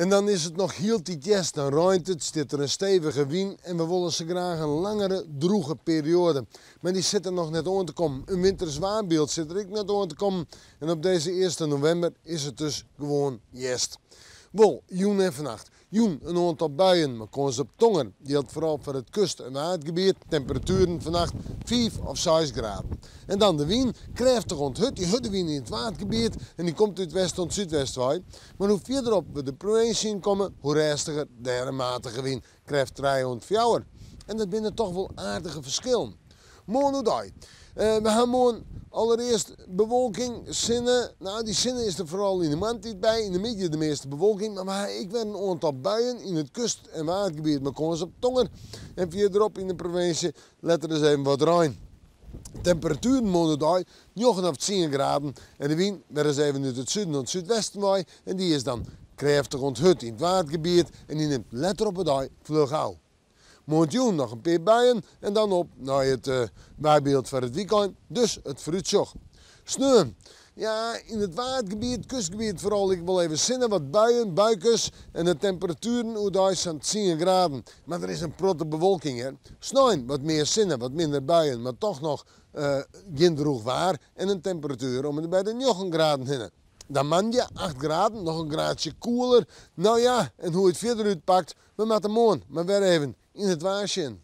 En dan is it noch hieltyd hjerst, dan reint it, stiet der in stevige wyn en we wolle sa graach in langere drûge perioade. Mar dy sit der noch net oan te kommen. In winters waarbyld sit der ek net oan te kommen. En op dizze earste novimber is it dus gewoan hjerst. Wol, jûn en fannacht. Jûn in oantal buien mei kâns op tonger. Jildt foaral foar it kust- en waadgebiet. Temperatueren fannacht 5 of 6 graden. En dan de wyn, krêftich oant hurd. Dy hurde wyn yn it waadgebiet en dy komt út west oant súdwest wei. Mar hoe fierderop we de provinsje yn komme, hoe rêstiger dêr in matige wyn, krêft 3 oant 4. En dat binne toch wol aardige ferskillen. Moarn oerdei. We ha moarn allerearst bewolking, sinne. No, dy sinne is der foaral yn de moarntiid by, yn de middei de measte bewolking. Mar we ha ek wer in oantal buien yn it kust- en waadgebiet mei kâns op tonger. En fierderop yn de provinsje letter ris even wat rein. Temperatueren moarn oerdei 9 of 10 graden en de wyn wer ris even út it suden oant súdwesten wei en dy is dan krêftich oant hurd yn it waadgebiet en dy nimt letter op 'e dei fluch ôf. Moarntejûn noch in pear buien en dan op nei it waarbyld foar it wykein, dus it foarútsjoch. Sneon, ja, yn it waadgebiet, kustgebiet foaral ek wol even sinne, wat buien, buikes en de temperatueren oerdei sa'n 10 graden. Mar der is in protte bewolking hear. Snein wat mear sinne, wat minder buien, mar toch noch gjin drûch waar en in temperatuer om en by de 9 graden hinne. Dan moandei 8 graden, noch in graadsje koeler. No ja, en hoe't it fierder útpakt, we moatte moarn mar wer even yn it waar sjen.